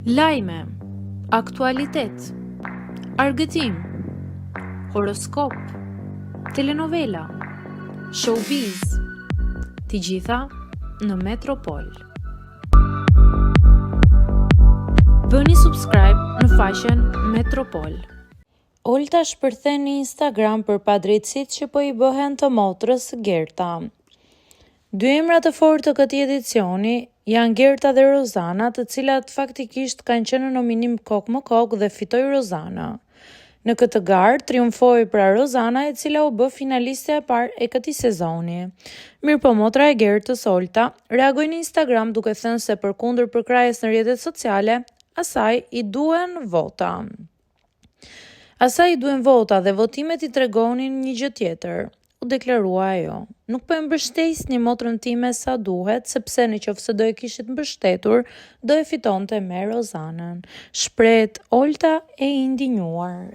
Lajme, aktualitet, argëtim, horoskop, telenovela, showbiz, të gjitha në Metropol. Bëni subscribe në faqen Metropol. Olta shpërthen në Instagram për padrejtësitë që po i bëhen të motrës Gerta. Dy emra të fortë të këtij edicioni janë Gerta dhe Rozana, të cilat faktikisht kanë qenë në nominim kokë më kokë dhe fitoi Rozana. Në këtë garë triumfoi pra Rozana e cila u bë finalistja e parë e këtij sezoni. Mirëpo motra e Gertës, Olta, reagoi në Instagram duke thënë se përkundër përkrahjes në rrjetet sociale, asaj i duhen vota. Asaj i duhen vota dhe votimet i tregonin një gjë tjetër, u deklarua ajo. Nuk po e mbështesni motrën time sa duhet, sepse në qoftë se do e kishit mbështetur, do e fitonte me Rozanën, shprehet Olta e indinjuar.